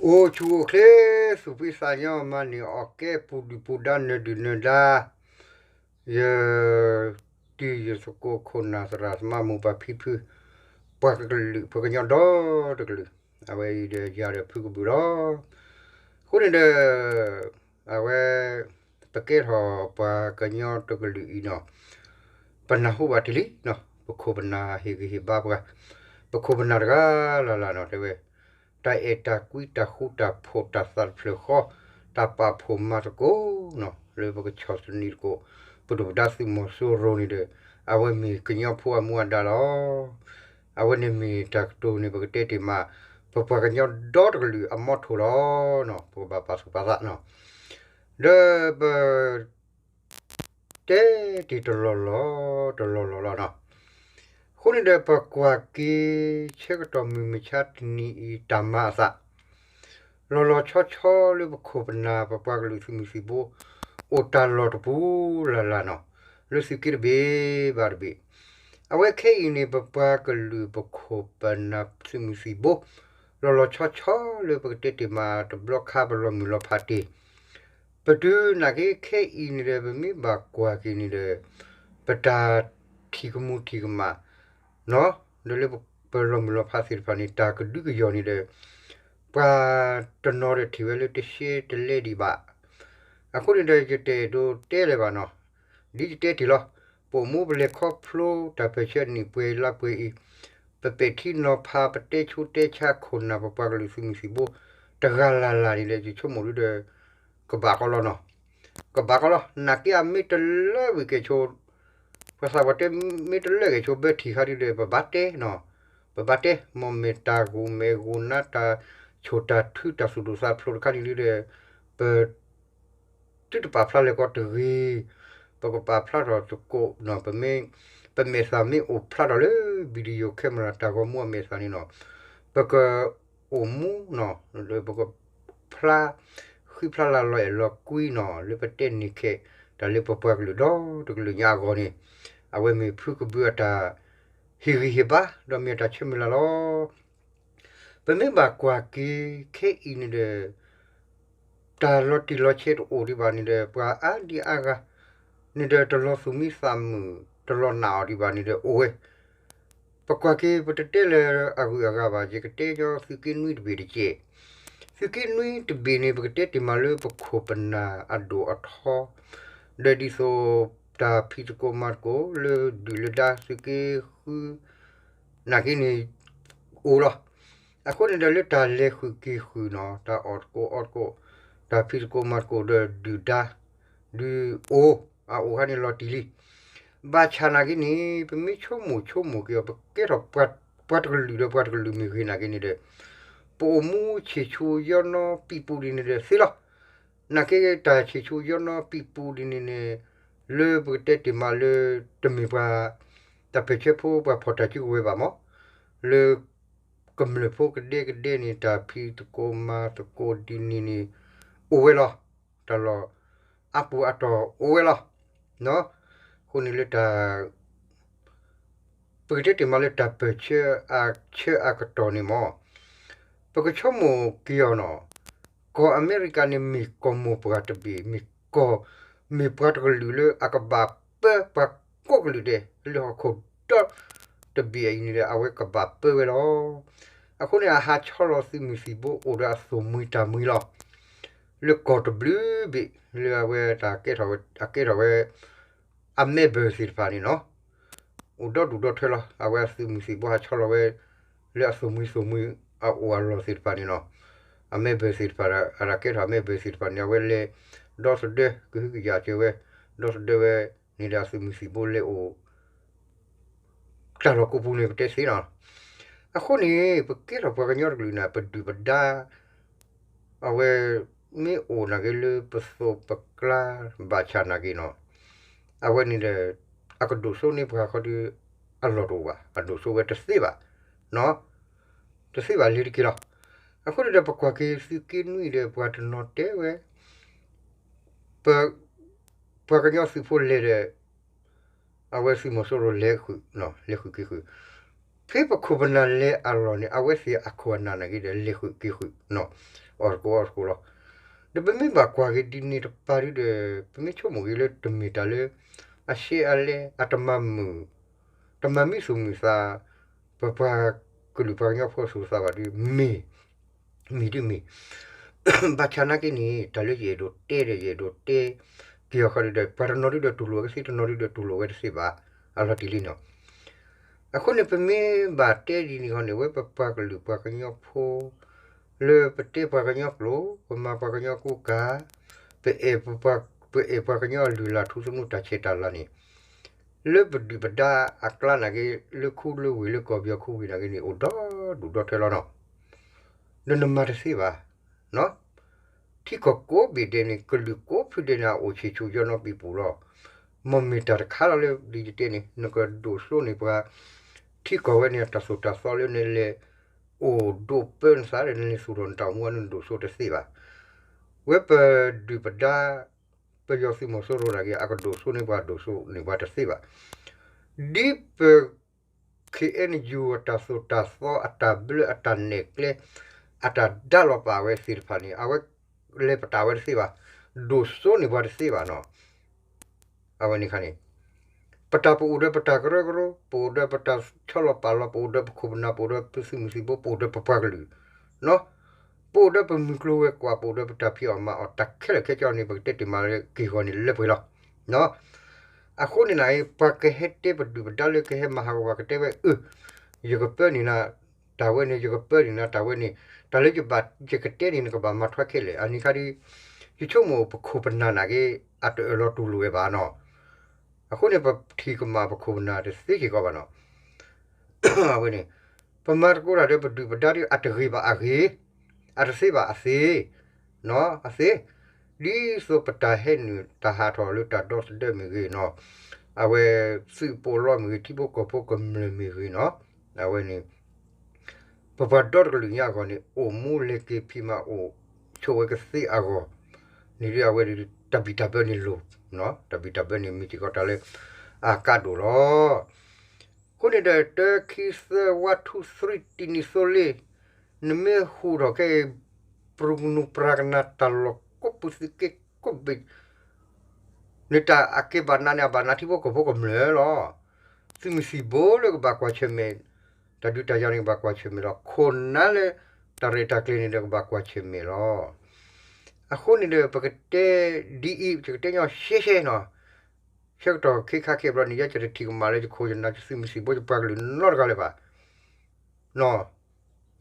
အိၣ်ဆူၣ်အိၣ်ချ့ သူၣ်ဖှံသးညီ မၤန့ၢ်အီၣ်ကဲ ပူၤဒုၣ်ပူၤဒါ နၢၤဒုၣ်နၢၤဒါ ယ တံၤယသကိးခိၣ်နၢ်သရၣ်သမါမိၢ်ပၢ်ဖံဖု ပှၤကလုာ် ပှၤကညီဒီတကလုာ် အဝဲအံၤဒီးယၤဒီးဖုကဘုးလီၤ. အဃိန့ၣ်ဒီး အဝဲ ပကဲထီၣ်ပှၤကညီတကလုာ်အံၤနီၤ ပနၢ်ဟူဘၣ်တ့ၢ်လံနီၤ ပခိၣ်ပနၢ်ဟ့ၣ်ဂံၢ်ဟ့ၣ်ဘါပှၤ ပခိၣ်ပနၢ်တဂၤလၢ်လၢ်နီၤ တဲဝဲ တၢ်အဲၣ်တၢ်ကွံ တၢ်ဃူတၢ်ဖိး တၢ်သးတဖျၢၣ်ဃီ တၢ်ပာ်ဖှိၣ်မၤသကိးနီၤ လၢပကဆီၣ်သနံးသကိး ပဒုၣ်ပဒါသုးမီၤစိရိၤန့ၣ်ဒီး အဝဲမ့ၢ်ကညီဖိအမူအဒါလီၤ. အဝဲန့ၣ်မ့ၢ်တၢ်ကတိၤန့ၣ် ပကတဲတ့ၢ်မး ပပှၤကညီဒီတကလုာ်အမီထိၣ်လီၤနီၤ ပကဘၣ်ပာ်သူၣ်ပာ်သးနီၤ ဒီးပ တဲတ့ၢ်တလီၢ်လီၢ် တလီၢ်လီၢ်လီၤနီၤ. အဃိန့ၣ်ဒီးပကွၢ်က့ၤ ဆၢကတီၢ်မုၢ်မဆါတနံၤအံၤ တၢ်မၤအသး လီၤလီၤဆီဆီလၢပခိၣ်ပနၢ် ပပှၤကလုာ်သုးမုၢ်သံၣ်ဘိ အိၣ်တၢ်လီၢ်တပူၤလၢ်လၢ်နီၤ လၢသုးက့တဘ့ၣ်ဘၣ်တဘ့ၣ် အဝဲခဲအံၤန့ၣ် ပပှၤကလုာ်ပခိၣ်ပနၢ်သုးမုၢ်သံၣ်ဘိ လီၤလီၤဆီဆီလၢပကတဲတ့ၢ်မး တဘျီခါပလီၤမုၢ်လီၤဖးတ့ၢ် ပတုၤနာ်က့ ခဲအံၤန့ၣ်ဒီး ပမ့ၢ်ဘၣ်ကွၢ်က့ၤန့ၣ်ဒီး ပတၢ်ထံၣ်ကမူၣ်ထံၣ်ကမၣ်နီၤ ဒီးလၢပလီၤမုၢ်လီၤဖးသ့ၣ်တဖၣ်န့ၣ် တၢ်ကဒုကယီၤန့ၣ်ဒီး ပှၤတနီၤဒီးထံၣ်ဝဲလၢတရှဲတလဲဒံးဘၣ်. အဃိန့ၣ်ဒီး ယတအဲၣ်ဒိးတဲလၢၤဘၣ်နီၤ ဒ်ယတဲတ့ၢ်လီၤ ပအိၣ်မူပလဲၤခီဖျိ တၢ်ပၢၢ်ဆၢနံၣ်ပှဲၤလါပှဲၤအံၤ ပပဲာ်ထံနီၤဖး ပတဲဆိတဲဆါခိၣ်နၢ် ပပှၤကလုာ်သုးမုၢ်သံၣ်ဘိ တဂၤလၢ်လၢ်န့ၣ်ဒီး ယဆိကမိၣ်ဒ်ဒီး ကဘၣ်ကီလီၤနီၤ ကဘၣ်ကီလီၤ နာ်က့အမ့ၢ်တလၢဝံၤကဲၣ်ဆိ ပှၤသးပှၢ်တဲ မ့ၢ်တလၢကဲၣ်ဆိ ဘၢထံၣ်ခါဒ်ဒီး ပဘၣ်တဲနီၤ ပဘၣ်တဲ မ်မ့ၢ်တၢ်ဂိၢ်မဲာ်ဂိၢ်နါ တၢ်ဆိၣ်တၢ်ထု တၢ်သူၣ်ဒိၣ်သးဖျိးတခါန့ၣ်ဒ်ဒီး ပ သုတပာ်ဖျါလဲၤကီတဂ့ၤ, ပကပာ်ဖျါထီၣ်သကိး, ပမ့ၢ်, ပမဲာ်သၣ်မ့ၢ်အိၣ်ဖျါထီၣ်လၢ video camera တၢ်ဂီၤမူအမဲာ်သၣ်န့ၣ်နီၤ, ပကအိၣ်မူနီၤ, ပကဖျါ, ဃံဖျါလၤလီၤအဲၣ်လီၤကွံနီၤ, လၢပတဲန့ၢ်ခဲး တၢ်လၢပပှၤကလုာ်ဒီတကလုာ်ညါအဂီၢ်န့ၣ်, အဝဲမ့ၢ်ဖုကဘုးအတၢ်ဟ့ၣ်ဂံၢ်ဟ့ၣ်ဘါ ဒီးမ့ၢ်အတၢ်ဆၢမုၢ်လၢ်လီၤ. ပမ့ၢ်ဘၣ်ကွၢ်က့ၤ ခဲအံၤန့ၣ်ဒီး တၢ်လီၤတံၢ်လီၤဆဲးတအိၣ်ဒံးဘၣ်န့ၣ်ဒီး ပှၤအါဒံအါဂၤန့ၣ်ဒီး တလီၤသူၣ်မံသးမုာ် တလီၤနာ်အီၤဒံးဘၣ်န့ၣ်ဒီး အိၣ်ဝဲ. ပကွၢ်က့ၤ ပတတဲလၢအဂုၤအဂၤဘၣ်, ယကတဲညီသုးက့နွံတဘ့ၣ်တက့ၢ်. သုးက့နွံတဘ့ၣ်န့ၣ် ပကတဲတ့ၢ်မးလၢပခိၣ်ပနၢ်အဒိၣ်အထီ, ဒီးဒ်သိးတၢ်ဖံးသကိးမၤသကိး လၢဒုၣ်လၢဒါသုးက့ဃု နာ်က့န့ၣ် အိၣ်လီၤ. အဃိန့ၣ်ဒီးလၢတၢ်လဲၤဃုာ်က့ၤဃုာ်နီၤ, တၢ်အီၣ်သကိးအီသကိး, တၢ်ဖံးသကိးမၤသကိးဒီးဒုၣ်ဒါ, ဒုးအိၣ်, အအိၣ်ခါန့ၣ်လီၤတံၢ်လံ. ဘၣ်ဆၣ်နာ်က့န့ၣ် ပမ့ၢ်ဆိကမိၣ်ဆိကမိၣ်က့ၤအီၤ ပကဲထီၣ်ပှၤတကလုာ်ဒီးပှၤတကလုာ်မ့ၢ်ဂ့ၤနာ်က့န့ၣ်ဒီး ပအိၣ်မူဆံၣ်ဆူယီနီပံာ်ပူၤဒ်န့ၣ်ဒီးသ့လီၤ. နာ်က့တၢ်ဆံၣ်ဆူယီနီပံာ်ပူၤဒ်န့ၣ်န့ၣ် လၢပကတဲတ့ၢ်မးလၢ တမ့ၢ်ပှၤ တၢ်ပၢၢ်ဆၢဖိ ပှၤဖီၣ်တၢ်စုကဝဲၤဘၣ်မး, လၢ ကမျၢၢ်ဖိကဒဲကဒဲန့ၣ် တၢ်ဖံးသကိးမၤသကိးဒ်န့ၣ်န့ၣ် အိၣ်ဝဲလီၤ. တၢ်လီၢ်အါပူၤအါတီၤအိၣ်ဝဲလီၤ. အဃိန့ၣ်လၢတၢ် ပကတဲတ့ၢ်မးလၢတၢ်ပၢၢ်ဆၢအဆၢအကတီၢ်န့ၣ်မး, ပကဆိကမိၣ်က့ၤအီၤနီၤ, ကီၢ်အမဲရကၤန့ၣ် မ့ၢ်ကီၢ်မိၢ်ပှၢ်တဘ့ၣ်, မ့ၢ်ကီၢ်, မ့ၢ်ပှၤတကလုာ်လၢအကဘၣ်ပၢပှၤကိးကလုာ်ဒဲး လၢဟီၣ်ခိၣ်ဒီတဘ့ၣ်အံၤန့ၣ်ဒီး အဝဲကဘၣ်ပၢဝဲလီၤ. အဃိန့ၣ် အဟးဆီလီၤသုးမုၢ်သံၣ်ဘိအိၣ်ဒီးအသိၣ်မှံတၢ်မှံလီၤ. လၢကီၢ်တဘျုးဘ့ၣ် လၢအဝဲတၢ်ကဲထီၣ်ဝဲ အကဲထီၣ်ဝဲ အ member သ့ၣ်တဖၣ်န့ၣ်နီၤ, အိၣ်ဒီဒူၣ်ဒီထၢလီၤ. အဝဲအသုးမုၢ်သံၣ်ဘိဟးဆီလီၤဝဲ လၢအသိၣ်မှံသိၣ်မှံအအိၣ်အလီၢ်သ့ၣ်တဖၣ်န့ၣ်နီၤ, အ member သ့ၣ်တဖၣ် အတၢ်ကဲထီၣ်အ member သ့ၣ်တဖၣ်န့ၣ် အဝဲလဲၤဒီသဒၢကဟုကယာ်စၢၤဝဲ, ဒီသဒၢဝဲန့ၣ်ဒီးအသုးမုၢ်သံၣ်ဘိလဲၤအိၣ် တၢ်လီၢ်ကိးပူၤန့ၣ် ပတဲသ့နီၤ. အဃိန့ၣ် ပကဲထီၣ်ပှၤကညီတကလုာ်န့ၣ် ပဒုၣ်ပဒါ အဝဲမ့ၢ်အိၣ်နာ်က့လၢပသိးပကျါ ဘၣ်ဆၣ်နာ်က့နီၤ, အဝဲန့ၣ်ဒီး အကဒိၣ်စိန့ၢ်ပှၤခီဒီး အလီၢ်တအိၣ်ဘၣ်, အဒိၣ်စိဝဲတသ့ဘၣ်, တသ့ဘၣ်လ့ၤတက့ၢ်လီၤ. အဃိန့ၣ်ဒီး ပကွၢ်က့ၤသုးက့နွံဒီး ပှၤတနီၤတဲဝဲ ပ ပှၤကညီသုးဖိလဲၤဒီး အဝဲသုးမီၤစိရိၤလဲၤဃုာ်, လဲၤဃုာ်က့ၤဃုာ်, ဖဲပခိၣ်ပနၢ်လဲၤအလီၢ်န့ၣ် အဝဲသ့ၣ်အခိၣ်အနၢ်နာ်က့ဒီး လဲၤဃုာ်က့ၤဃုာ်, အီၣ်သကိးအီသကိးလီၤ. ဒီးပမ့ၢ်ဘၣ်ကွၢ်က့ၤဒ်န့ၣ်တပၤဒုဒီး ပမ့ၢ်ဆိကမိၣ်က့ၤလၢတမ့ၢ်တၢ်လၢ အရှဲအလဲ အတမၤမုာ် တမၤမံသူၣ်မုာ်သး ပပှၤကလုာ်ပှၤကညီဖိသူၣ်သးဘၣ်ဒု မ့ၢ် မ့ၢ်ဒ်မ့ၢ် ဘၣ်ဆၣ်နာ်က့န့ၣ် တၢ်လၢယအဲၣ်ဒိးတဲဒီး ယအဲၣ်ဒိးတဲ က့ၤအီၤဃီဒုဒီး ပှၤတနီၤဒုဒီးတူၢ်လိာ်ဝဲတသ့ တနီၤဒုဒီးတူၢ်လိာ်ဝဲတသ့ဘၣ် အလီၤတံၢ်လံနီၤ. အဃိန့ၣ် ပမ့ၢ်ဘၣ်တဲဒ်န့ၣ်ဃီန့ၣ် အဝဲပပှၤကလုာ်ပှၤကညီဖိ လၢပတဲပှၤကညီကျိာ် ပမၤပှၤကညီကူကၤ ပအဲၣ်ပှၤကညီအလုၢ်အလၢ်ထူသနူတၢ်ဆဲးတၢ်လၤန့ၣ် လၢပဒုၣ်ပဒါအကျါနာ်က့ လၢခူလၢဝ့ၢ်လၢကီၢ်ပယီၤခူဝ့ၢ်နာ်က့န့ၣ် အိၣ်ဒီဒူၣ်ဒီထၢလီၤနီၤ. ဒီးနမၤတသ့ဘၣ် ထံကီၢ်ကိးဘ့ၣ်ဒဲးန့ၣ် ကလုာ်ကိးဖုဒဲးန့ၣ် အအိၣ်ဆ့ၣ်ဆူၣ်ယီၤနီၤပံာ်ပူၤလီၤ. မ်မ့ၢ်တၢ်တခါလီၤလၢဒ်ယတဲန့ၣ် နကဒိၣ်စိန့ၢ်ပှၤ ထံကီၢ်ဝဲန့ၣ် တၢ်သိၣ်တၢ်သီလၢနလဲၤအိၣ်ဒိးပၢနသးဒီး နလဲၤသူၣ်ထီၣ်နတၢ်အိၣ်မူအနုဒိၣ်စိတသ့ဘၣ်. ဝဲပဒုၣ်ပဒါ ပယီၤသုးမီၤစိရိၤနာ်က့ အကဒိၣ်စိန့ၢ်ပှၤဒိၣ်စိန့ၢ်ပှၤတသ့ဘၣ်. ဒ်ပ ခ့ၣ်အဲၣ်ယူၣ် အတၢ်သိၣ်တၢ်သီ အတၢ်ဘျၢ အတၢ်နဲၣ်ကျဲ အတၢ်ဒါလီၤပာ်ဝဲသ့ၣ်တဖၣ်န့ၣ် အဝဲလဲၤပတာ်ဝဲတသ့ဘၣ်, ဒိၣ်စိန့ၢ်ပှၤတသ့ဘၣ်နီၤ. အဝဲန့ၣ်ခါန့ၣ် ပတၢ်ပအိၣ်ဒီးပတၢ်ကရၢကရိ ပအိၣ်ဒီးပတၢ်ဆီလီၤပာ်လီၤ ပအိၣ်ဒီးပခိၣ်ပနၢ် ပအိၣ်ဒီးပသုးမုၢ်သံၣ်ဘိ ပအိၣ်ဒီးပပှၤကလုာ်နီၤ ပအိၣ်ဒီးပမုၢ်ကျိၤဝဲၤကွာ် ပအိၣ်ဒီးပတၢ်ဖံးအီၣ်မၤအီၣ် တၢ်ခဲလၢာ်ခဲဆ့န့ၣ် ပကတဲတ့ၢ်မးလၢက့ၢ်ဂီၤန့ၣ်လၢပှဲၤလီၤ. အဃိန့ၣ်နၤ ပှၤကဟဲတဲပဒုၣ်ပဒါလၢကဟဲမၤဟးဂီၤပှၤကတဲဝဲ အၢ ယကပၢန့ၢ်နၤ တၢ်ဝဲန့ၣ် ယကပၢန့ၢ်နၤ တၢ်ဝဲန့ၣ် တၢ်လၢယဘၣ်ယကတဲန့ၣ် နကဘၣ်မၤထွဲခဲလၢာ် အန့ၣ်ခါဒ် ယဆိကမိၣ်ပခိၣ်ပနၢ်နာ်က့ အတအၢၣ်လီၤတူၢ်လိာ်ဝဲဘၣ်နီၤ. အဃိန့ၣ် ပထံၣ်ကမၣ်ပခိၣ်ပနၢ်တသ့စ့ၢ်ကီးဘၣ်နီၤ. အဝဲန့ၣ် ပမၤသကိးတၢ်ဒီးပဒုၣ်ပဒါဒ်အတဂ့ၤဘၣ်အဂ့ၤ, အတသ့ဘၣ်အသ့, အသ့, ဒ်သိးပတၢ်ဟဲနုာ်တၢ်ဟးထီၣ်လၢတၢ်ဒီသဒၢမ့ၢ်ဂ့ၤနီၤ, အဝဲသုးပီးလီမ့ၢ်ဂ့ၤ ထံဖိကီၢ်ဖိကမျၢၢ်မ့ၢ်ဂ့ၤနီၤ, အဝဲန့ၣ် ပပှၤဒီတကလုာ်ညါအဂီၢ်န့ၣ် အိၣ်မူလဲၤက့ၤဖံးမၤအိၣ်ဆိးဝဲကသ့အဂီၢ်န့ၣ်ဒ်အဝဲဒ် တၢ်ဘံၣ်တၢ်ဘၢန့ၣ်လိၤ, တၢ်ဘံၣ်တၢ်ဘၢန့ၣ်မ့ၢ်စ့ၢ်ကီးတၢ်လၢအကါဒိၣ်လီၤ. အဃိန့ၣ်ဒီး တၢ ခံ သၢ ဝါ ထူ သရံ တံၢ်နံၣ် သိလ့ၣ်, နမ့ၢ်ဟူးထီၣ်ခဲအံၤ ပြူနူပြါကနၣ်တၢ်လီၢ်ကိးပူၤသုးက့ကိးဘ့ၣ် န့ၣ်တၢ်အက့ၤဘၣ်နးန့ၣ် အဘၣ်နးထံဖိကီၢ်ဖိကမျၢၢ်လီၤ. သုးမုၢ်သံၣ်ဘိလၢကဘၣ်ကွၢ်ဆၢၣ်မဲာ်, တၢ်ဒုးတၢ်ယၤန့ၣ်ကဘၣ်ကွၢ်ဆၢၣ်မဲာ်လီၤ. ခိၣ်နၢ်လၢတၢ်ရဲၣ်တၢ်ကျဲၤန့ၣ်ဒီးကဘၣ်ကွၢ်ဆၢၣ်မဲာ်လီၤ. အဃိန့ၣ်ဒီး ပကတဲဒ်အံၤ ယကတဲညီရှဲရှဲနီၤ, ဆၢကတီၢ်ခ့ခါခဲဘျီန့ၣ် ယဲယတထံၣ်ကမၣ်လၢယခိၣ်ယနၢ်ယသုးမုၢ်သံၣ်ဘိယပှၤကလုာ်နီတဂၤလၢၤဘၣ်.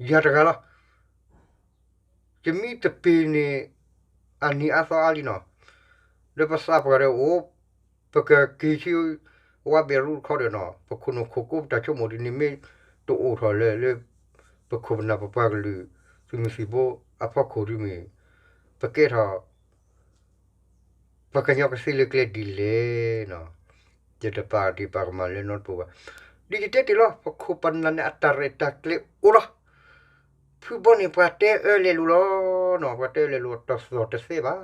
ယၤတဂၤလီၤ. ယမ့ၢ်တပ့ၤန့ၣ် အနံၤအါသီအါလံနီၤ, ဒီးပသးပှၢ်ဒီးအိၣ်, ပကက့ၤဆူ ဝါဘဲရူတခီဒီးနီၤ, ပခိၣ်နူာ်ခိၣ်ကိးပတၢ်ဆိကမိၣ်ဒ်န့ၣ် မ့ၢ်တအိၣ်ထီၣ်လၢ လၢပခိၣ်ပနၢ်ပပှၤကလုာ် သုးမုၢ်သံၣ်ဘိအဖီခိၣ်ဒ်မ့ၢ် ပကဲထီၣ် ပှၤကညီကသ့လၢကျဲဒ်လဲၣ်နီၤ, ယတပာ်ဒံးပာ်ကမၣ်လၢနီတပူၤဘၣ်. ဒ်ယတဲတ့ၢ်လီၤ ပခိၣ်ပနၢ်န့ၣ် အတၢ်ရဲၣ်တၢ်ကျဲၤအိၣ်လီၤ. ဖုဘီန့ၣ် ပှၤတဲအၢလဲၤလိာ်လီၤ, ပှၤတဲအၢလဲၤလိာ်တသီၣ်တသဲဘၣ်,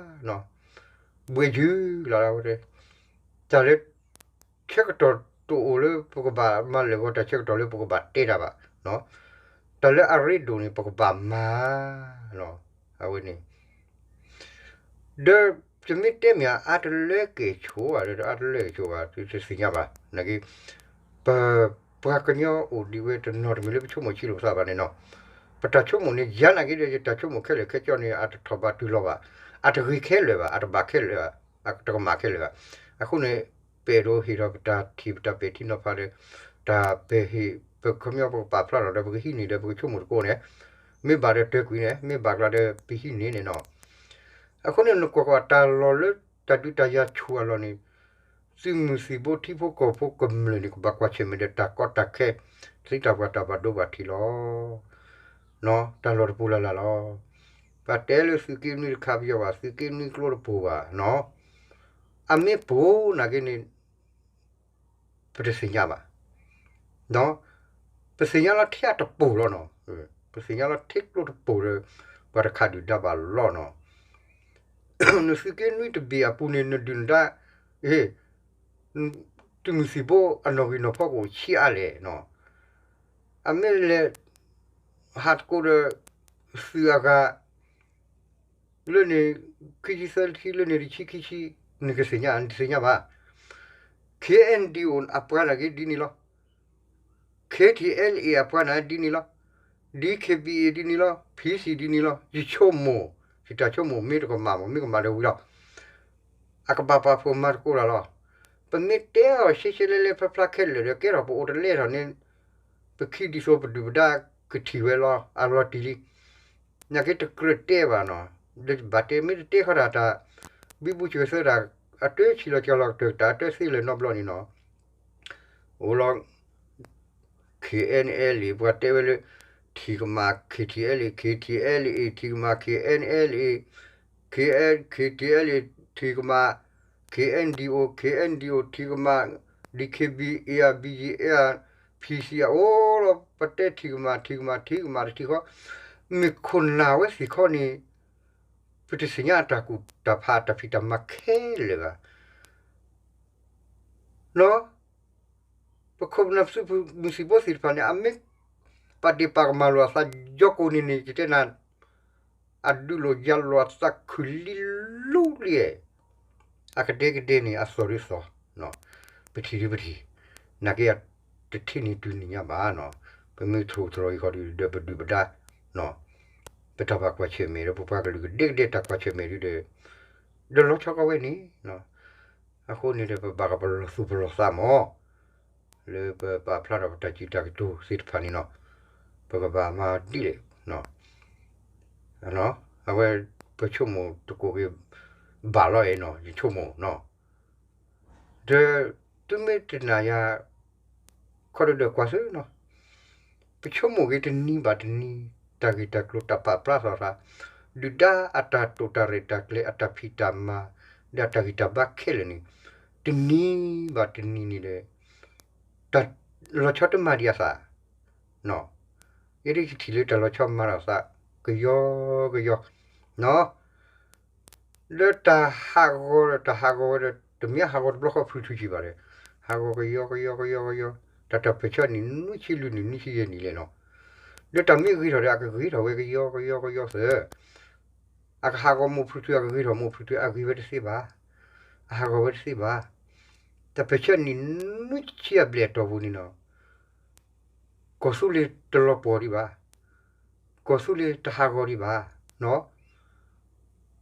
ဘှဲးယုၢ်လီၤ, တၢ်လၢ ဆၢကတီၢ်တအိၣ်လၢပကဘၣ်မၤလၢာ်ဂီၤ တၢ်ဆၢကတီၢ်လၢပကဘၣ်တဲတၢ်ဘၣ်, တၢ်လၢအရ့ဒိၣ်န့ၣ် ပကဘၣ်မၤ အဝဲန့ၣ် ဒီးယမ့ၢ်တဲမ့ၢ်အါတလၢကဲၣ်ဆိးဘၣ်ဒီး အါတလၢကဲၣ်ဆိးဘၣ် တသ့ၣ်ညါဘၣ်, နာ်က့ ပပှၤကညီအိၣ်ဒံးဝဲတနီၤတမံၤလၢပဆိကမိၣ်ဆံးလိာ်ပသးဘၣ်န့ၣ်နီၤ, ပတၢ်ဆိကမိၣ်န့ၣ် ယၤနာ်က့ဒီး ယတၢ်ဆိကမိၣ်ခဲလၢာ်ခဲဆ့န့ၣ် အတထီၣ်ဘးတုၤလီၤဘၣ်, အတဂ့ၤခဲလၢာ်ဘၣ်, အတဘၣ်ခဲလၢာ်ဘၣ်, အတကမၣ်ခဲလၢာ်ဘၣ်. အဃိန့ၣ် ပအဲၣ်ဒိးဟ့ၣ်ထီၣ်ပတၢ်ထံၣ်ပတၢ်ပဲာ်ထံနီၤဖးဒီး တၢ်ပဲာ်ဟ့ၣ် ပခီပညီပကပာ်ဖျါထီၣ်ဒီး ပကဟံးန့ၢ်ဒီး ပကဆိကမိၣ်သကိးန့ၣ်, မ့ၢ်ဘၣ်ဒီးတၢၤကွံာ်န့ၣ်, မ့ၢ်ဘၣ်ကျါဒီးပဟံးန့ၢ်န့ၣ်နီၤ. အဃိန့ၣ် နကွၢ်ကွၢ် တၢ်လီၢ်လၢတၢ်ဒုးတၢ်ယၤဆူၣ်အလီၢ်န့ၣ် သုးမုၢ်သံၣ်ဘိ ထံဖိကီၢ်ဖိကမျၢၢ်န့ၣ် ကဘၣ်ကွၢ်ဆၢၣ်မဲာ်ဒီးတၢ်ကီတၢ်ခဲ သ့တၢ်ပှၤတၢ်ဘၣ်ဒိဘၣ်ထံးလီၤ. တၢ်လီၢ်တပူၤလၢ်လၢ်လီၤ. ပတဲလၢသုးက့နွံတခါပယီၤဘၣ် သုးက့နွံကျိတပူၤဘၣ်နီၤ. အမ့ၢ်ပူၤနာ်က့န့ၣ် ပတသ့ၣ်ညါဘၣ်. ပသ့ၣ်ညါလီၤထဲအတပူၤလီၤနီၤ. ပသ့ၣ်ညါလီၤထဲကျိတပူၤဒီး ပှၤတခးဒုၣ်ဒါဘၣ်လီၤနီၤ. နသုးက့နွံတဘ့ၣ်အပူၤန့ၣ် နဒုၣ်နဒါ သုးမုၢ်သံၣ်ဘိအနီၣ်ဂံၢ်နီၣ်ဖီကအိၣ်ဆံးအါလဲၣ်နီၤ. အမ့ၢ်လဲၤ ဟးသကိးဒီး သုးအဂၤ လၢန့ၣ် ခံဆံသၢဆံ လၢန့ၣ်တဆံခံဆံ နကသ့ၣ်ညါ နတသ့ၣ်ညါဘၣ်. ခ့ၣ်အဲၣ်ယူၣ် အပှၤန့ၣ်က့ဒ်န့ၣ်လီၤ. ခ့ၣ်ထံၣ်အဲၣ်လ့ၣ်အ့ၣ် အပှၤန့ၣ်ဒ်န့ၣ်လီၤ. ဒ်ခ့ၣ်ဘံၣ်အ့ၣ် ဒ်န့ၣ်လီၤ. ဖံစံၣ်ဒ်န့ၣ်လီၤ. ယဆိကမိၣ် ယတၢ်ဆိကမိၣ် မ့ၢ်တကမၣ်မ့ၢ် မ့ၢ်ကမၣ်ဒီးဝံၤလီၤ. အကဘၣ်ပာ်ဖှိၣ်မၤသကိးတၢ်လီၤ. ပမ့ၢ်တဲအီၤရှဲရှဲလဲလဲဖျါဖျါခဲလၢာ်ဒီး ကဲထီၣ်ပအိၣ်တလဲထီၣ်န့ၣ် ပခံဒ်သိးပဒုၣ်ပဒါကထံၣ်ဝဲလီၤ အလီၤတံၢ်လံ. နာ်က့တကြၢးတဲဘၣ်နီၤ, ဒီးဘၣ်တဲမ့ၢ်တတဲဃီတၢ်တၢ် ဘံဘူစၢၤသၢတၢ် အတၢ်ဆံးလီၤစှၤလီၤကတၢၢ် တၢ်အတၢ်သ့လၢၤနီတဘျီန့ၣ်နီၤ, အိၣ်လီၤ ခ့ၣ်အဲၣ်အဲၣ် လံ ပှၤတဲဝဲလၢ ထံၣ်ကမၣ် ခ့ၣ်ထံၣ်အဲၣ်လံ ခ့ၣ်ထံၣ်အဲၣ်လံ ထံၣ်ကမၣ် ခ့ၣ်အဲၣ်အဲၣ်လံ ခ့ၣ်ထံၣ်အဲၣ်လံ ထံၣ်ကမၣ် ခ့ၣ်အဲၣ်ဒံၣ်အိၣ် ခ့ၣ်အဲၣ်ဒံၣ်အိၣ် ထံၣ်ကမၣ် ဒ်ခ့ၣ်ဘံၣ်အ့ၣ် ဘံၣ်ယံၣ်အ့ၣ် ဖံစံၣ်အအိၣ်လီၤ ပတဲထံၣ်ကမၣ် ထံၣ်ကမၣ် ထံၣ်ကမၣ်တထံၣ်ဃီ, မ့ၢ်ခိၣ်နၢ်ဝဲသ့ၣ်ခီန့ၣ် ပတသ့ၣ်ညါအတၢ်ကူၣ်တၢ်ဖး အတၢ်ဖံးတၢ်မၤခဲလၢာ်ဘၣ်. နီၤ, ပခိၣ်ပနၢ်ပသုးမုၢ်သံၣ်ဘိသ့ၣ်တဖၣ်န့ၣ် အမ့ၢ်ပာ်ဒ့ၣ်ပာ်ကမၣ်လိာ်အသး ယီကိၣ်န့ၣ်န့ၣ် ယတဲနၤ အဒုးလိာ်ယၤလိာ်အသးခုၣ်လံလူလံ, အကဒဲကဒဲန့ၣ် အသီၣ်ဒ်သီၣ်, ပထံၣ်ဒ်ပထံၣ်, နာ်က့ တထံၣ်န့ၣ်တုၤန့ၣ်ညါဘၣ်နီၤ, ပမ့ၢ်ထီၣ်သတြီၤအံၤဃီဒီး ပဒုၣ်ပဒါ ပတၢ်ဘၣ်ကွၢ်ဆၢၣ်မဲာ်ဒီး ပပှၤကလုာ်ကဒဲကဒဲတၢ်ကွၢ်ဆၢၣ်မဲာ်ဒီး ဒီးလီၤဆီကီဝဲန့ၣ်, အဃိန့ၣ်ဒီး ပဘၣ်ကပလီၢ်သူၣ်ပလီၢ်သးမး လၢပပာ်ဖျါထီၣ်ပတၢ်စံးတၢ်ကတိၤသ့ၣ်တဖၣ်န့ၣ်နီၤ, ပကဘၣ်မၤဒ်လဲၣ်, အဝဲပဆိကမိၣ်တကိးက့ၤ ဘၣ်လီၤအဲၣ်နီၤ ယဆိကမိၣ်နီၤ, ဒီးသုမ့ၢ်တနာ်ယၤ ခီဒုဒီးကွၢ်သ့နီၤ, ပဆိကမိၣ်က့ၤတနံၤဘၣ်တနံၤ တၢ်ဂ့ၢ်တၢ်ကျိၤတၢ်ပာ်ဖျါသီၣ်သး, ဒုၣ်ဒါအတၢ်တိာ်တၢ်ရဲၣ်တၢ်ကျဲၤ အတၢ်ဖံးတၢ်မၤ ဒီးအတၢ်ဂံၢ်တၢ်ဘါခဲလၢာ်န့ၣ် တနံၤဘၣ်တနံၤန့ၣ်ဒီး တၢ်လီၤဆီတမၤဒံးအသး ယဲဒၣ်ယထံၣ်လၢတၢ်လီၤဆီမၤဒီးသး ကယီကယီ, လၢတၢ်ဟးဂီၤဒီး တၢ်ဟးဂီၤဝဲဒီး တမ့ၢ်ဟးဂီၤတဘျီဃီဖုထူကံဘၣ်ဒီး ဟးဂီၤကယီကယီကယီကယီ, တၢ်တၢ်ပၢၢ်ဆၢနံၣ်နွံဆံလွံၢ်နံၣ်နွံဆံယဲၢ်နံၣ်လဲၣ်နီၤ, ဒီးတၢ်မ့ၢ်ဂ့ၤထီၣ်ဒီး အကဂ့ၤထီၣ်ဝဲကယီကယီကယီသၢ အကဟးဂီၤမိၢ်ဖုထူ အကဂ့ၤထီၣ်မိၢ်ဖုထူ အဂ့ၤဝဲတသ့ဘၣ်, အဟးဂီၤဝဲတသ့ဘၣ်, တၢ်ပၢၢ်ဆၢနံၣ်နွံဆံအဘျဲၣ်အတီၢ်ပူၤန့ၣ်နီၤ ကီၢ်သူလ့ၤတလီၤပှီၢ်ဒံးဘၣ်, ကီၢ်သူလ့ၤတဟးဂီၤဒံးဘၣ်,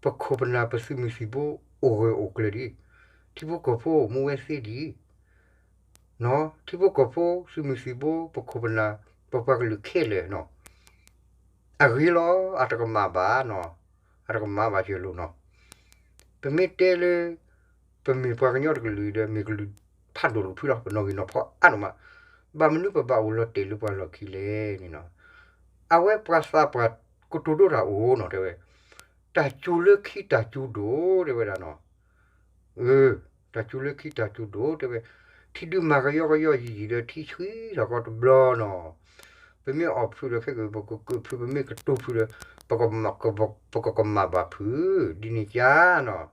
ပခိၣ်ပနၢ်ပသုးမုၢ်သံၣ်ဘိအိၣ်ဂၢၢ်အိၣ်ကျၢၤဒံး, ထံဖိကီၢ်ဖိမူဝဲသ့ဒံး, ထံဖိကီၢ်ဖိသုးမုၢ်သံၣ်ဘိ ပခိၣ်ပနၢ် ပပှၤကလုာ်ခဲလၢာ်နီၤ, အဂ့ၤလီၤ အတကမၣ်ဘၣ်နီၤ, အတကမၣ်ဘၣ်က့ၤလိၤနီၤ, ပမ့ၢ်တဲလၢ ပမ့ၢ်ပှၤကညီတကလုာ်ဒီး မ့ၢ်ကလုာ်ဖးဒိၣ်တဖုလီၤ ပနီၣ်ဂံၢ်နီၣ်ဖီအါဒိၣ်မး, ဘၣ်မနုၤပဘၣ်အိၣ်လီၤတဲာ်လၢပှၤလီၢ်ခံလဲၣ်န့ၣ်နီၤ, အဝဲပှၤသးပှၢ်ကတိၤဒိတၢ်အိၣ်နီၤ တဲဝဲ, တၢ်စူၤလၢခံတၢ်စူၤဒိၣ်တဲဝဲဒၣ်နီၤ, တၢ်စူၤလၢခံတၢ်စူၤဒိၣ်တဲဝဲ, ထံဒုးမၤကယီကယီယံာ်ယံာ်ဒီး ထံဆှံထီၣ်ကီးတဘျီနီၤ, ပမ့ၢ်အီၣ်ဖုးဒီးခဲက့ၤ ပကကၢၣ်ဖုး ပမ့ၢ်ကတိၤဖုးဒီး ပကကမၣ်ဘၣ်ဖုး ဒ်န့ၣ်ကါနီၤ,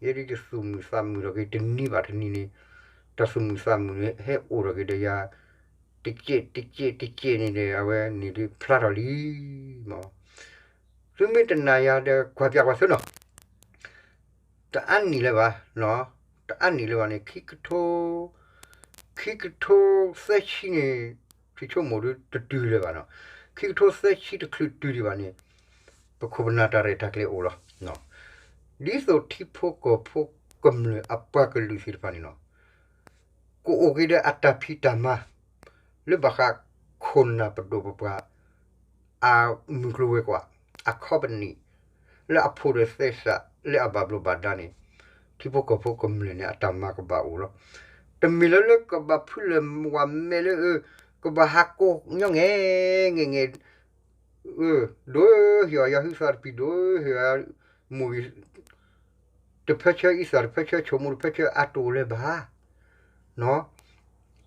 ယဲဒ်ယသူၣ်မုာ်သးမုာ်ထီၣ်က့ၤတနံၤဘၣ်တနံၤန့ၣ်, တၢ်သူၣ်မုာ်သးမုာ်န့ၣ် ဟဲအိၣ်ထီၣ်က့ၤဒီးယၤ တကဲးတကဲးတကဲးန့ၣ်ဒီး အဝဲန့ၣ်ဒ်ဖျါထီၣ်လံမး, သုမ့ၢ်တနာ်ယၤဒီး ကွၢ်ပၠးကွၢ်သ့နီၤ, တအါနံၣ်လၢၤဘၣ်, တအါနံၣ်လၢၤဘၣ်န့ၣ် ခံကထိ ခံကထိသၢဆံန့ၣ် ယဆိကမိၣ်ဒ်တတုၤလၢၤဘၣ်နီၤ, ခံကထိသၢဆံတချုးတုၤဒံးဘၣ်န့ၣ် ပခိၣ်ပနၢ်တၢ်ရဲၣ်တၢ်ကျဲၤအိၣ်လီၤ, ဒ်သိးထံဖိကီၢ်ဖိကမျၢၢ်အပှၤကလုာ်သ့ၣ်တဖၣ်န့ၣ်နီၤ ကအိၣ်က့ၤဒီးအတၢ်ဖံးတၢ်မၤ လၢဘၣ်ဃးခိၣ်နၢ်ပဒိၣ်ပပှၢ် အမုၢ်ကျိၤဝဲၤကွာ် အ company လၢအဖိးဒီးသဲစး လၢအဘၣ်ဘျိးဘၣ်ဒါန့ၣ် ထံဖိကီၢ်ဖိကမျၢၢ်န့ၣ် အတၢ်မၤကဘၣ်အိၣ်လီၤ. တမ့ၢ်လၢလၢကဘၣ်ဖုးလၢၤဝဲမဲာ်လၢ ကဘၣ်ဟးကိးညီငဲၢ်ငဲၢ် ဒိးဟ့ၣ်အီၤယၤဟုသးတပံၤ ဒိးဟ့ၣ်အီၤယၤ မိၢ်ဂ့ၤ တဖၢဆၢအံသၣ်တဖၢဆၢ ဆိမိၣ်တဖၢဆၢ အတအိၣ်လၢၤဘၣ်.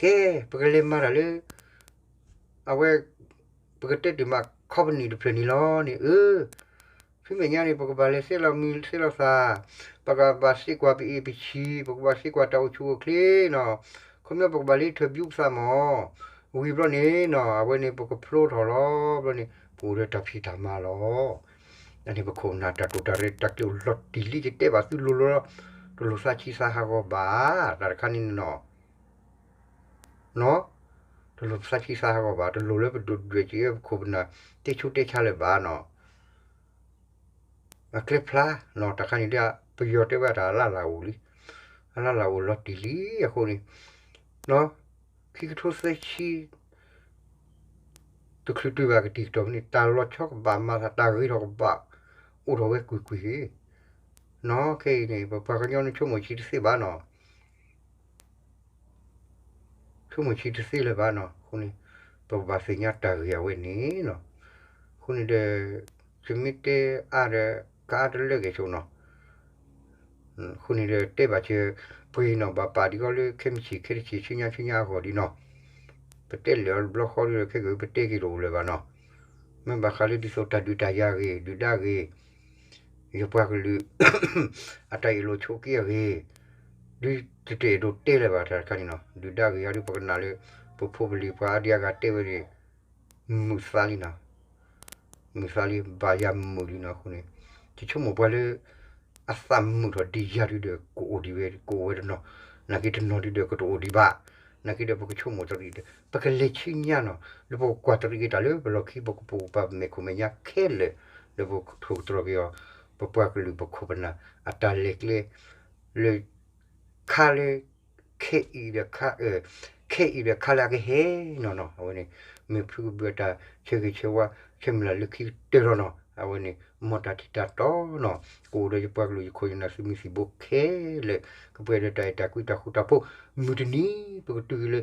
ကဲ ပကလဲၤမၤတၢ်လၢ အဝဲ ပကတဲတ့ၢ်မး company တဖျၢၣ်န့ၣ်လီၤန့ၣ် အၢ ဖဲမဲာ်ညါန့ၣ် ပကဘၣ်လဲၤသ့လီၤမံၤသ့လီၤသၣ်, ပကဘၣ်သံကွၢ်ပအ့ၣ်ပဆံး, ပကဘၣ်သံကွၢ်တၢ်အိၣ်ဆူၣ်အိၣ်ချ့နီၤ, ခီပညီပကဘၣ်လဲၤ interview ပသးမး, ဝံၤဘျီန့ၣ်နီၤ အဝဲန့ၣ် ပကဖျိထီၣ်လီၤ ဘျီန့ၣ် ပအိၣ်ဒီးတၢ်ဖံးတၢ်မၤလီၤ. တၢ်န့ၣ်ပခိၣ်ပနၢ်တၢ်တိာ်တၢ်ရဲၣ်တၢ်ကျဲအိၣ်လီၤတံၢ်လံ ယတဲဘၣ်သုလိၤလိၤလီၤ, တလိၣ်သးဆံးသးဟးဂီၤဘၣ်, တၢ်တခါန့ၣ်နီၤ, နီၤ, တလိၣ်သးဆံးသးဟးဂီၤဘၣ်, တလိၣ်လၢပဒိၣ်ဒွဲၣ်စံးပခိၣ်ပနၢ် တဲဆူတဲဆါလၢၤဘၣ်နီၤ, အကျဲဖျါနီၤ, တၢ်ခါန့ၣ်ဒ်ပယီၤတဲဝဲတၢ်အလၢ်လၢ်အိၣ်လံ, အလၢ်လၢ်အိၣ်လီၤတံၢ်လံအဃိန့ၣ်, နီၤ, ခံကထိသၢဆံ တချုးတုၤဘၣ်ကတံာ်ကတီၢ်ဖဲန့ၣ် တၢ်လီၤဆီကဘၣ်မၤသး တၢ်ဂ့ၤထီၣ်ကဘၣ် အိၣ်ထီၣ်ဝဲကွ့ၢ်ကွ့ၢ်ဂ့ၤ, နီၤ, ခဲအံၤန့ၣ် ပပှၤကညီန့ၣ်ဆိကမိၣ်ဆံးတသ့ဘၣ်နီၤ, ဆိကမိၣ်ဆံးတသ့လၢၤဘၣ်နီၤ, အဃိန့ၣ် ပကဘၣ်သ့ၣ်ညါတၢ်ဂ့ၢ်အဝဲန့ၣ်နီၤ, အဃိန့ၣ်ဒီး ယမ့ၢ်တဲအါဒီး ကအါတလၢက့ၤဆိနီၤ အဃိန့ၣ်ဒီး တဲဘၣ်စၢၤ ပှ့ၤနီၤ ဘၣ်ပာ်ဒံးအီၤလၢခဲမုၢ်ဆ့ၣ်ခဲတဆံး ဆူညါဆူညါအဂီၢ်ဒံးနီၤ, ပတဲလၢာ်အီၤတဘျီဃီဒီး ခဲက့ၤပတဲက့ၤတအိၣ်လၢၤဘၣ်နီၤ, မ့ၢ်ဘၣ်ဃးလၢဒ်သိးတၢ်ဒုးတၢ်ယၤဂ့ၤ ဒုၣ်ဒါဂ့ၤ ယပှၤကလုာ် အတၢ်အ့ၣ်လိာ်ဆိးက့အဂ့ၤ, ဒ်တတအဲၣ်ဒိးတဲလၢၤဘၣ်တၢ်တခါန့ၣ်နီၤ, ဒုၣ်ဒါဂ့ၤအါဒ်ပကနၣ်လၢ ပဖိပလံၤပှၤအါဒံအါဂၤတဲဝဲန့ၣ် မုာ်သးလံနီၤ မုာ်သးလံ ဘၣ်ယၤမုာ်လံနီၤ, အဃိန့ၣ် ယဆိကမိၣ်ပှၤလၢ အသးမုာ်ထီၣ်ဒံးယၤဒုဒီး ကအိၣ်ဒံးဝဲ ကအိၣ်ဝဲတနီၤ, နာ်က့တနီၤဒုဒီး ကတအိၣ်ဒံးဘၣ်, နာ်က့ဒီး ပကဆိကမိၣ်တရံးဒီး ပကလဲၤဆူညါနီၤ, လၢပကကွၢ်တရံးက့ၤတၢ်လၢပလီၢ်ခံ ပကပိာ်ကပၤ ပမဲာ်ခိၣ်မဲာ်ညါခဲလၢာ် လၢပထိၣ်သတြီၤက့ၤအီၤ ပပှၤကလုာ်ပခိၣ်ပနၢ် အတၢ်လဲၤကျဲ လၢ ခါလၢ ခဲအံၤဒီးခါ ခဲအံၤဒီးခါလၢအကဟဲနီၤနီၤ, အဝဲန့ၣ် မ့ၢ်ဖုကဘုးအတၢ်ဆၢဂ့ၤဆၢဝါ ဆၢမုၢ်လၢ်လၢခံကတၢၢ်လီၤနီၤ, အဝဲန့ၣ် မ်တၢ်ထံၣ်တၢ်တီနီၤ, ကအိၣ်ဒီးယပှၤကလုာ်ယခိၣ်ယနၢ်သုးမုၢ်သံၣ်ဘိခဲလၢာ်, ကပှဲၤဒီးတၢ်အဲၣ်တၢ်ကွံတၢ်ဃူတၢ်ဖိး, မုၢ်တနံၤ ပကတုၤက့ၤလၢ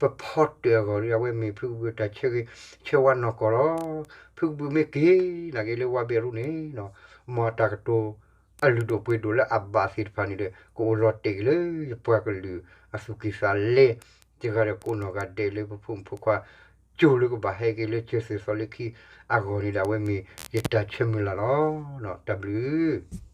ပဖီတၢၣ်အဂီၢ်ဒီး အဝဲမ့ၢ်ဖုကဘုးတၢ်ဆၢဂ့ၤဆၢဝါနီၢ်ကီၢ်လီၤ, ဖုကဘုးမ့ၢ်က့ၤ နာ်က့လၢဝါဘဲရူန့ၣ်နီၤ, မ်အတၢ်ကတိၤ အလုၢ်ဒိၣ်ပှ့ၤဒိၣ်လၢအဘၣ်သ့ၣ်တဖၣ်န့ၣ်ဒီး ကအိၣ်လီၤတဲာ်က့ၤလၢယပှၤကလုာ်အသူၣ်ကံၢ်သးလဲ, တဂၤဒီးကိးနီၢ်ဂၤဒဲးလၢပဖိမုၣ်ဖိခွါ ကၠိလၢကဘၣ်ဟဲက့ၤလၢစၢၤသုးသီလၢခံအဂီၢ်န့ၣ်ဒီး အဝဲမ့ၢ်ယတၢ်ဆၢမုၢ်လၢ်လီၤ. တၢ်ဘျုး